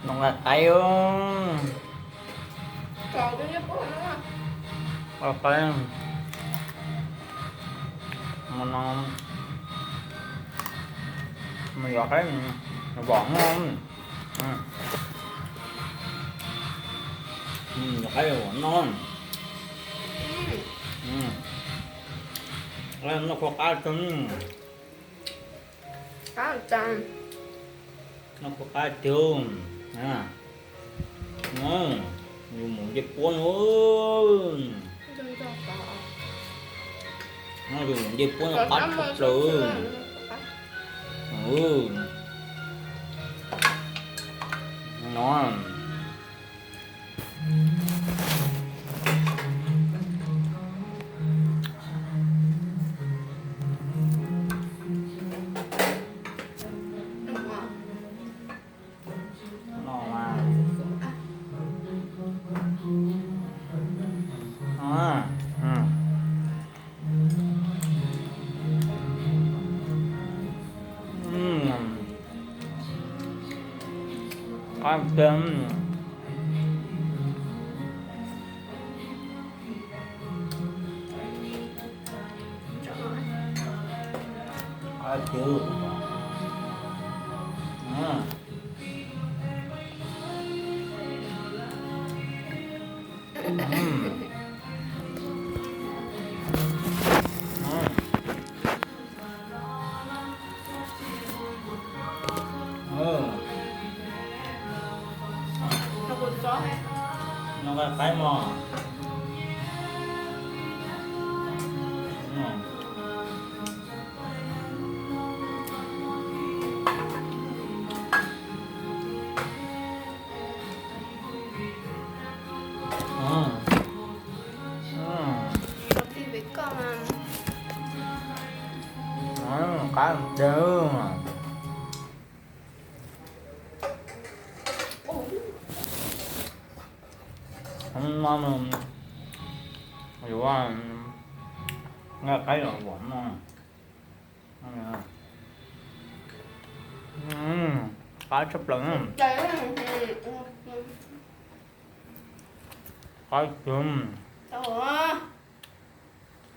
Noj nqaij qaib, nqaij qaib, no, mus yos qaib, vom no, yos qaib vom no, noj qab qab tiag, noj qab qab tiag, yus mus nce puab no, yus mus nce puab no qab tshaj plaws, no. Qab tiag. Qab tiag. Noj nqaij qaib mog. Qab tiag. No yuav nqaij qaib los vom no. Qab tshaj plaws. Qab tiag.